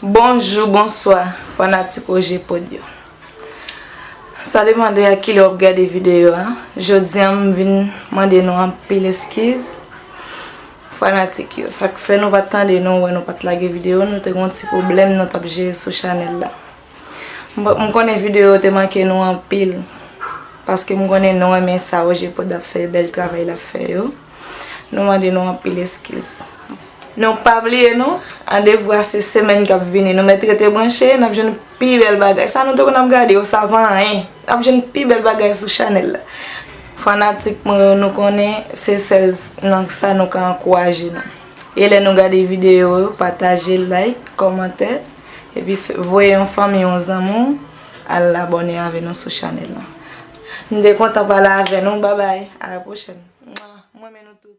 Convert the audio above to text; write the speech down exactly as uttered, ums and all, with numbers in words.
Bonjou, bonswa, fanatik Oje Pod yo. Sa depann de a kilè w ap gade videyo a. Jodi a, m vin mande nou anpil eskiz. Fanatik yo, sa k fè nou pa t tande nou, wè nou pa t lage videyo, nou te gen yon ti pwoblèm nou t ap jere sou chanèl la. M, m konnen videyo yo te manke nou anpil, paske m konnen nou renmen sa Oje Pod ap fè, bèl travay l ap fè yo. Nou mande nou anpil eskiz. Nou pa bliye non, randevou a se semèn k ap vini. Nou mèt rete branche, n ap jwenn pi bèl bagay. Sa nou te konn ap gade yo, sa pa anyen. N ap jwenn pi bèl bagay sou chanèl la. Fanatik mwen yo, nou konnen se sèl nan sa nou ka ankouraje nou. E lè nou gade videyo yo, pataje, like, kòmantè, epi fè, voye yon fanmi, yon zanmi w al abòne avè nou sou chanèl la. M te kontan pale avè nou. Babay, a la pwochèn. Mwa, m renmen nou tout.